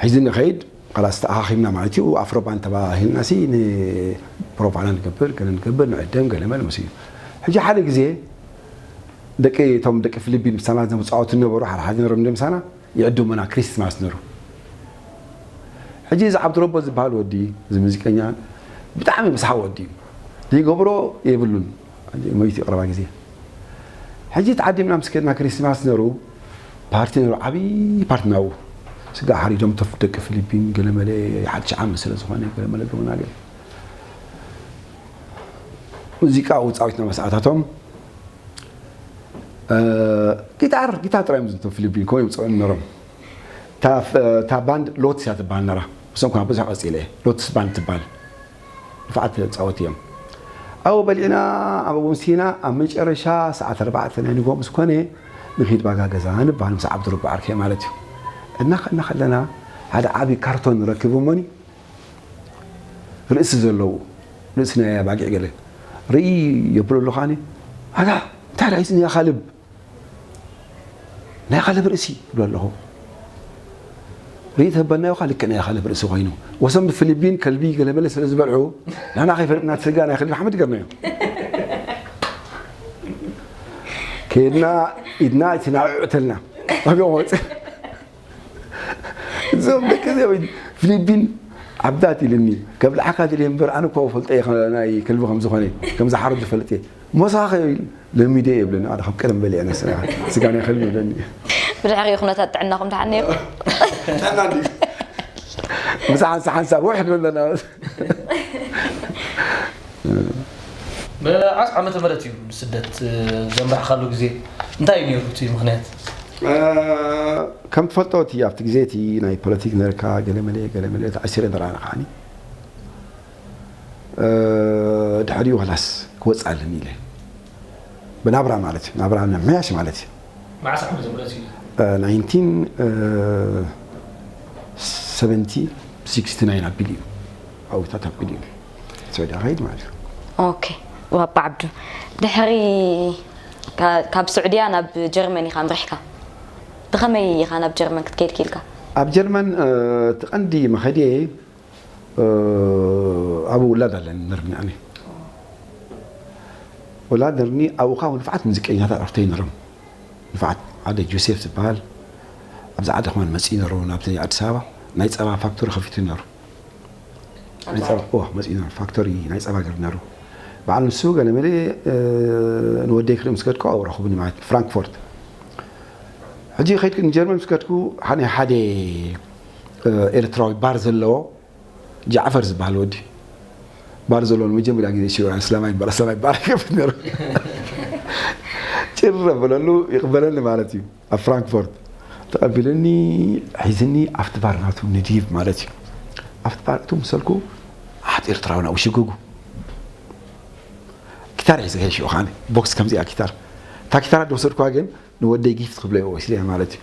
ሒዝኒ ኸይድ ላስ ተኣኻኺብና ማለት እዩ ኣፍሮባን ተባሂልና ሲ ንፕሮፓጋንዳ ንገብር ገለ ንገብር ንዕደም ገለ መለ ምስ እዩ ሕጂ ሓደ ግዜ ደቂ እቶም ደቂ ፊሊፒን ምሳና ዘምፃወቱ ነበሩ ሓደ ሓደ ነሮም ምሳና ይዕድሙና ክሪስማስ ነሩ። ሕጂ እዚ ዓብዱረቦ ዝበሃል ወዲ እዚ ሙዚቀኛ ብጣዕሚ ብስሓ ወዲ እዩ። ዘይገብሮ የብሉን። መይቱ ቀረባ ግዜ ሕጂ ተዓዲምና ምስ ከድና ክሪስማስ ነሩ ፓርቲ ነሩ ዓብዪ ፓርቲ ናብኡ ስጋ ሓሪዶም ተፍ ደቂ ፊሊፒን ገለመለ ሓድሽ ዓመት ስለ ዝኾነ ገለመለ ገመና ገለ ሙዚቃ ውፃዊትና መስኣታቶም ጊታር ጊታር ጥራይ እዮም ዝንቶም ፊሊፒን ከምኡ እዮም ዝፅውዑ ነሮም። እታ ባንድ ሎትስ እያ ትበሃል ነራ። እሶም ከማ ብዙሕ ቀፂለ እየ ሎትስ ባንድ ትበሃል። ንፋዓት ፃወት እዮም። ኣብኡ በሊዕና ኣብኡ ምሲና ኣብ መጨረሻ ሰዓት ኣርባዕተ ናይ ንጎ ምስ ኮነ ንኺድ ባጋ ገዛ ንበሃል ምስ ዓብዱረቢ ዓርከይ ማለት እዩ። እናኸና ከለና ሓደ ዓብዪ ካርቶን ንረክብ እሞኒ ርእሲ ዘለዉ ርእሲ ናይ ኣባጊዕ ገለ ርኢ የብሎ ኣለኻኒ ኣታ እንታይ ራእይስ ንያ ካልብ ናይ ካልብ ርእሲ ይብሎ ኣለኹ። ርኢ ተበናዮ ካ ልክዕ ናይ ካልብ ርእሲ ኮይኑ ወሰም ፊሊቢን ከልቢ ገለመለ ስለ ዝበልዑ ናና ከይፈለጥና ስጋ ናይ ከልቢ ሓመድ ገርናዮ። ከድና ኢድና እቲ ናዕዕተልና ኣብኦም ወፅእ እዞም ደቂ እዚኦም ፊሊፒን ዓብዳት ኢልኒ ከብልዓካ ድልየ እምበር ኣነ እኮ ፈልጠ እየ ናይ ከልቢ ከም ዝኾነ ከም ዝሓርድ ዝፈልጥ እየ ሞሳኸ ኢሉ ለሚደ እየ ይብለኒ ኣነ ከም ቀደም በሊዐ ነስና ስጋ ናይ ከልቢ ይብለኒ ብድሕሪ ኩነታት ጥዕናኹም ተሓንዮ ጥዕና እንዲ ምሳሓንሳ ሓንሳብ ውሕድ ኣለና መዓስ ዓመተ ምህረት እዩ ንስደት ዘምራሕካሉ ግዜ እንታይ እዩ ነይሩ እቲ ምኽንያት? ከም ትፈልጦ እቲ ኣብቲ ግዜ እቲ ናይ ፖለቲክ ነርካ ገለመለ ገለመለ ተኣሲረ ነራና ከዓኒ ድሕሪኡ ኸላስ ክወፅእ ኣለኒ ኢለ ብናብራ ማለት እዩ ናብራ ንምሕያሽ ማለት እዩ መዓስ ዓመተ ምህረት እዩ? ናይንቲን ሰቨንቲ ሲክስቲ ናይን ኣቢሉ እዩ ኣውታት ኣቢሉ እዩ ስዑድያ ከይድ ማለት እዩ። ኦኬ ዋባ ዓብዱ ድሕሪ ካብ ስዑድያ ናብ ጀርመን ኢኻ ኣምሪሕካ ብኸመይ ኢኻ ናብ ጀርመን ክትከይድ ክኢልካ? ኣብ ጀርመን እቲ ቀንዲ መኸድየ ኣብኡ ውላድ ኣለኒ ነርኒ ኣነ ውላድ ነርኒ ኣብኡ ካብ ንፍዓት ሙዚቀኛታት ዕርፍተይ ነሮም ንፍዓት ሓደ ጆሴፍ ዝበሃል ኣብዚ ዓዲ ከማን መፅኡ ነሩ ናብዚ ኣዲስ ኣበባ ናይ ፀባ ፋክቶሪ ከፊቱ ነሩ ናይ ፀባ እዋ መፅኡ ነሩ ፋክቶሪ ናይ ፀባ ገር ነሩ በዓል ንሱ ገለ መለ ንወደይ ክርኢ ምስ ከድኩ ኣብኡ ረኽቡኒ ማለት ፍራንክፎርት ሕጂ ከይድኩ ንጀርመን ምስ ከድኩ ናይ ሓደ ኤርትራዊ ባር ዘለዎ ጃዕፈር ዝበሃል ወዲ ባር ዘሎ ንመጀመርያ ግዜ ሽዑ ኣስላማይ ይበሃል ኣስላማይ ይበሃል ይከፍት ነሩ ጭር በለሉ ይቕበለኒ ማለት እዩ ኣብ ፍራንክፎርት ተቐቢልኒ ሒዝኒ ኣብቲ ባር ናቱ ንድይብ ማለት እዩ ኣብቲ ባር እቱ ምሰልኩ ሓት ኤርትራዊ ናብኡ ሽግጉ ኪታር ሒዘ ከይደ ሽዑ ከዓኒ ቦክስ ከምዚኣ ኪታር እታ ኪታር ዝወሰድኩዋ ግን ንወደይ ጊፍት ክብለዮ ወሲደ ማለት እዩ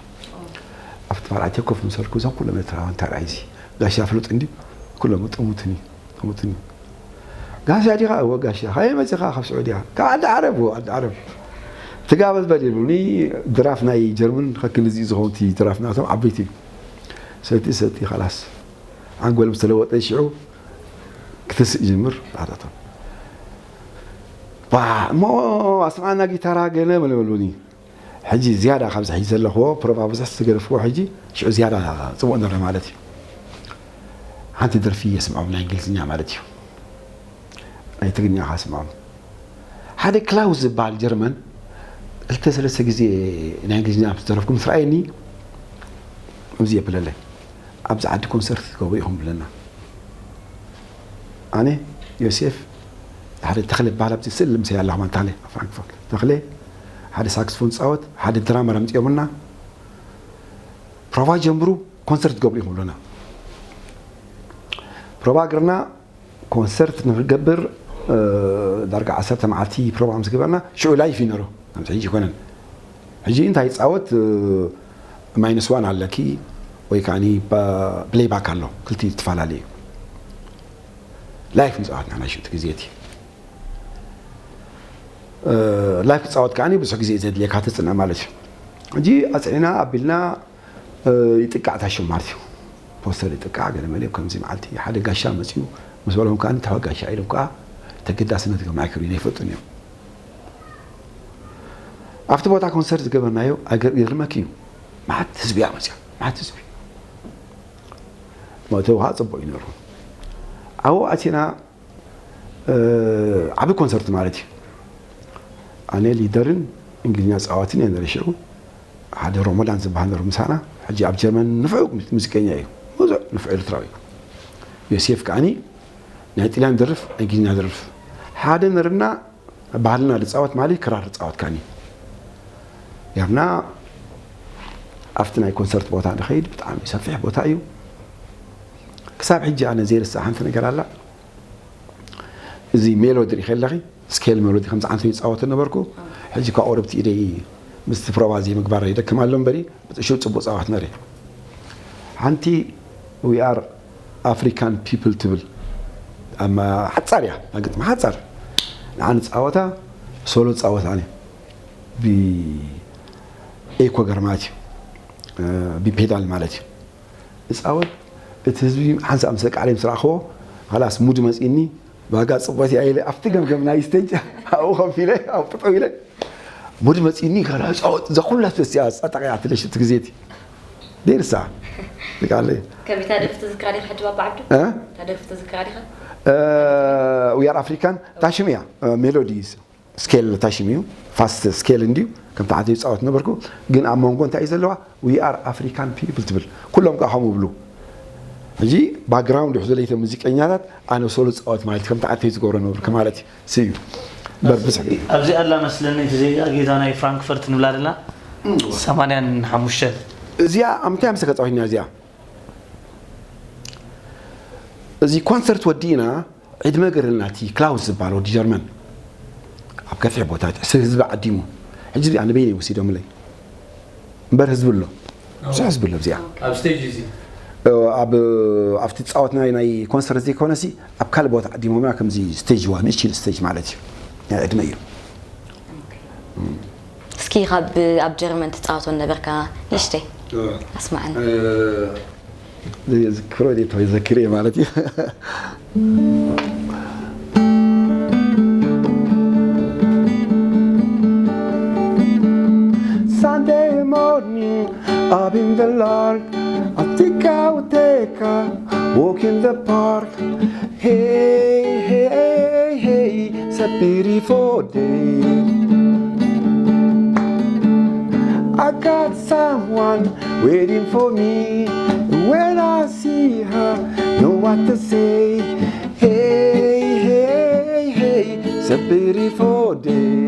ኣብቲ ባር ኣትየ ኮፍ ምሰልኩ እዞም ኩሎም ኤርትራውያን እንታይ ርኣይዚ ጋሻ ፍሉጥ እንዲ ኩሎም ጥሙትኒ ጥሙትኒ ጋሻ ዲኻ እወ ጋሻ ካበይ መፂኻ ካብ ስዑድያ ካብ ዓዲ ዓረብ እወ ዓዲ ዓረብ ትጋበዝ በል ይብሉኒ ድራፍ ናይ ጀርመን ከክል እዚኡ ዝኸውን እቲ ድራፍ ናቶም ዓበይቲ እዩ ሰቲ ሰቲ ኸላስ ዓንጎል ምስ ተለወጠ ሽዑ ክትስእ ይጅምር ኣታቶም እሞ ኣስምዓና ጊታራ ገለ መለበሉኒ ሕጂ ዝያዳ ካብዚ ሕጂ ዘለኽዎ ፕሮቫ ብዙሕ ዝተገደፍዎ ሕጂ ሽዑ ዝያዳ ፅቡቕ ነረ ማለት እዩ ሓንቲ ደርፊ የስምዖም ናይ እንግሊዝኛ ማለት እዩ ናይ ትግርኛ ካስምዖም ሓደ ክላውስ ዝበሃል ጀርመን ክልተ ሰለስተ ግዜ ናይ እንግሊዝኛ ምስ ደረፍኩ ምስ ረኣየኒ እዚ የብለለይ ኣብዚ ዓዲ ኮንሰርት ክትገብሩ ኢኹም ብለና ኣነ ዮሴፍ ሓደ ተኽለ በሃል ኣብዚ ስእል ልምሰይ ኣለኹ ማለት ተኽለ ኣብ ፍራንክፎርት ተኽለ ሓደ ሳክስፎን ፃወት ሓደ ድራመር ኣምፂኦምልና ፕሮቫ ጀምሩ ኮንሰርት ትገብሩ ኢኹም ብለና ፕሮቫ ግርና ኮንሰርት ንክገብር ዳርጋ ዓሰርተ መዓልቲ ፕሮግራም ዝገበርና ሽዑ ላይፍ ይነሩ ከምዚ ሕጂ ይኮነን ሕጂ እንታይ ፃወት ማይነስ ዋን ኣለኪ ወይ ከዓ ፕሌይባክ ኣሎ ክልቲ ትፈላለዩ ላይፍ ንፃወትና ናይ ሽዑ ግዜ እቲ ላይፍ ክፃወት ከዓ ብዙሕ ግዜ ዘድልየካ ተፅንዕ ማለት እዩ ሕጂ ኣፅዒና ኣቢልና ይጥቃዕ ታሽም ማለት እዩ ፖስተር ይጥቃዕ ገለ መለ ከምዚ መዓልቲ ሓደ ጋሻ መፅኡ ምስ በሎም ከዓ ተወጋሻ ኢሎም ከዓ ተገዳስነት ከም ኣይክብሉ ይፈልጡን እዮም ኣብቲ ቦታ ኮንሰርት ዝገበርናዮ ኣገር ይርመክ እዩ። መዓት ህዝቢ እያ መፅያ፣ መዓት ህዝቢ። መእተዊ ከዓ ፅቡቅ እዩ ነሩ። ኣብኡ ኣቲና ዓብ ኮንሰርት ማለት እዩ። ኣነ ሊደርን እንግሊዝኛ ፃዋትን እየ ነረ ሽዑ። ሓደ ሮሞዳን ዝበሃል ነሩ ምሳና። ሕጂ ኣብ ጀርመን ንፍዑ ሙዚቀኛ እዩ። ብዙሕ ንፍዑ ኤርትራዊ እዩ። ዮሴፍ ከዓኒ ናይ ጥልያን ደርፍ ናይ እንግሊዝኛ ደርፍ ሓደ ነርና። ባህልና ዝፃወት ማለት ክራር ዝፃወት ካኒ ያምና። ኣብቲ ናይ ኮንሰርት ቦታ ንኸይድ ብጣዕሚ ሰፊሕ ቦታ እዩ። ክሳብ ሕጂ ኣነ ዘይርሳእ ሓንቲ ነገር ኣላ። እዚ ሜሎዲ ሪኸ ኣለኺ፣ ስኬል ሜሎዲ ከምዚ ዓንተ ይፃወት ነበርኩ። ሕጂ ካብ ኦረብቲ ኢደይ ምስቲ ፕሮቫ ዘይምግባር ይደክም ኣሎ እምበሪ ብጥሹ ፅቡቅ ፃዋት ነሪ። ሓንቲ we are African people ትብል ሓፃር እያ። ግጥሚ ሓፃር ንዓን ፃወታ ሶሎ ፃወት ኣነ ብኤኮ ገርማት እዩ፣ ብፔዳል ማለት እዩ። እፃወት እቲ ህዝቢ ሓንሳእ ምስ ደቂ ዓለይ ምስ ረኣኽዎ፣ ኻላስ ሙድ መፂእኒ። ባጋ ፅቦት እያ ኢለ ኣብቲ ገምገም ናይ ስቴጅ ኣብኡ ከፍ ኢለ ኣብ ጥጠው ኢለ ሙድ መፂእኒ። ከላ ፃወት እዛ ኩላ ስበስያ ፀጠቀያ ትለሽ እቲ ግዜ እቲ ደርሳ ትቃለ ከቢታ ደርፊ ትዝክራ ዲኻ ሕጂ ባባ ዓብዱ? እ? እታ ደርፊ ትዝክራ ዲኻ? We are African ታሽም እያ። ሜሎዲ ስኬል ታሽም እዩ። ፋስት ስኬል እንድዩ። ከምቲ ዓንተ ይፃወት ነበርኩ። ግን ኣብ መንጎ እንታይ እዩ ዘለዋ? We are African people ትብል። ኩሎም ከዓ ከምኡ ይብሉ። ሕጂ ባክግራውንድ ይሕዙ ለይተ ሙዚቀኛታት ኣነ ሶሎ ዝፃወት ማለት ከምቲ ዓንተ ዝገብሮ ነበርኩ ማለት እዩ። ስዩ በርብስ ኣብዚ ኣላ መስለኒ እቲ ዜጋ ጌዛ ናይ ፍራንክፈርት ንብላ ደላ ሰማንያን ሓሙሽተን እዚኣ ኣብ ምንታይ ምስ ተፃዊትና እዚኣ እዚ ኮንሰርት ወዲእና ዕድመ ገርልና እቲ ክላውስ ዝበሃል ወዲ ጀርመን ኣብ ከፊሕ ቦታ እቲ ህዝቢ ዓዲሙ ሕጂ እዚኣ ንበይነይ ወሲዶምለይ እምበር ህዝቢ ኣሎ ብዙሕ ህዝቢ ኣሎ እዚኣ ኣብ ስቴጅ እዚ ኣብ ኣብቲ ፃወትና ናይ ኮንሰርት ዘይኮነሲ ኣብ ካልእ ቦታ ዓዲሞምና ከምዚ ስቴጅ ዋ ንእሽተይ ስቴጅ ማለት እዩ ናይ ዕድመ እዩ እስኪ ካብ ኣብ ጀርመን ትፃወቶ ነበርካ ንእሽተይ ኣስማዕና ክብሮ ዴቶ ይዘክር እየ ማለት እዩ Sunday morning, up in the lark, I think I'll take a walk in the park. Hey, hey, hey, it's a beautiful day. I got someone waiting for me. When I see her, know what to say. Hey, hey, hey, it's a beautiful day.